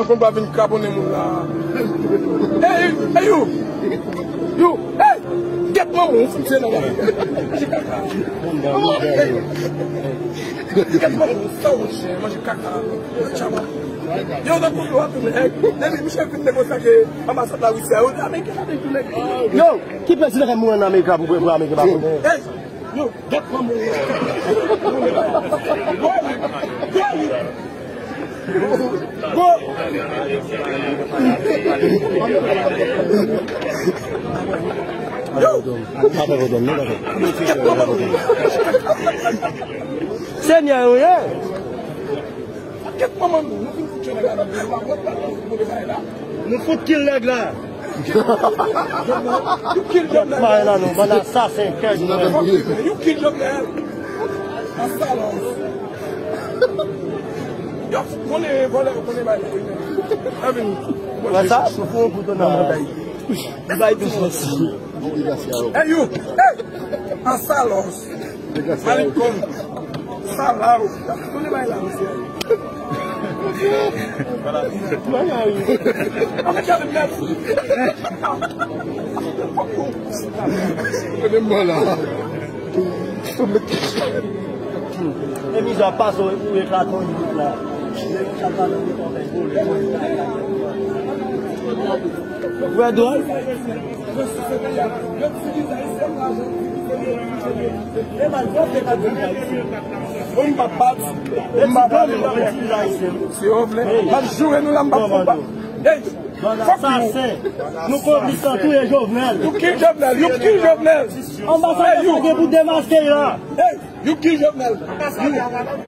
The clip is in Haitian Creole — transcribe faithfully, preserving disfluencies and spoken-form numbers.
Konn pa vin kraponnen moun la. Hey, hey, you! You! Hey! Gèt manman w, fout se nan la. Gèt manman w, sa w chè, manje kaka. Yo, nan kote w ap tounen, hey, depi misye fin negosye ak anbasad Larisi a, yo di Ameriken ap tounen. Yo, ki prezidan k ap mouri an Amerik la pou, pou Ameriken pa konnen? Hey! Yo, gèt manman w. Go! Go! Go! Yo! Senyè, wi. Gèt manman nou, nou vin fout tchè nèg la nan vil, nou pa wè pa nou pou de bagay la. Nou fout kill nèg la. You kill Jovenel. Bay la non, bann asasen, kèk nèg. You kill Jovenel. Asalos. Yo, konnen vòlè, konnen bagay la. Avini. Wè sa, nou fout yon kout nan mantay. Li bay tou fòs. Hey, you! Hey! Asalos! Malikon! Salaw! Konnen bay la, mesye. Bagay. An fèt, gade mèt. Konnen mwen la. E mizè pase ou eklate yon yik la. Wè dwòl. Mwen m p ap pati. M p ap pati. Si yo vle, m ap joure nou la, m p ap konba. Hey, fuck you. Nou konplis nan touye Jovenel. You kill Jovenel. You kill Jovenel. Anbasadè sa gen pou demaske la. Hey, you kill Jovenel. You.